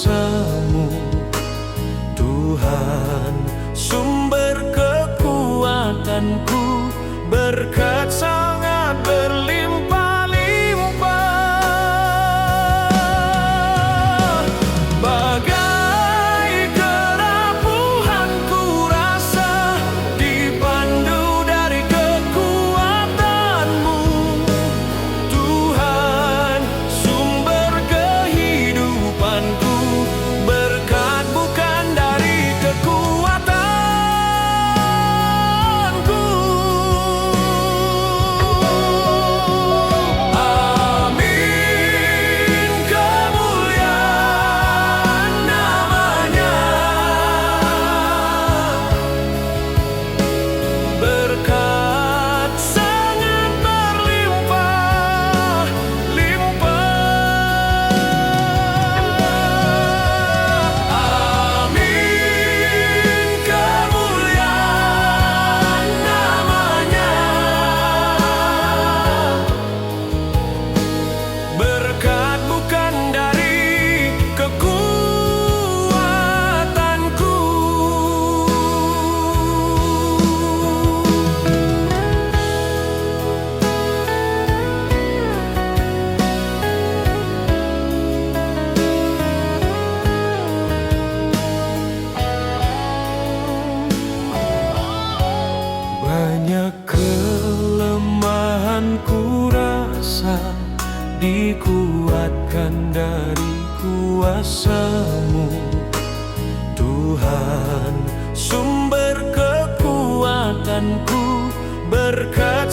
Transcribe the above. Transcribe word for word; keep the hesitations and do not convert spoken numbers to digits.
kuasamu. Tuhan, sumber kekuatanku, berkat sangat berlimpah-limpah. Bagai kerapuhan ku rasa, dipandu dari kekuatanmu. Tuhan, sumber kehidupanku, berkat bukan dari kekuatanku. Amin, kemuliaan nama-Nya. Berkat sangat berlimpah-limpah. Amin, kemuliaan nama-Nya. Berkat bukan dari kekuatanku. Banyak kelemahan ku rasa, dikuatkan dari kuasamu. Tuhan, sumber kekuatanku, berkat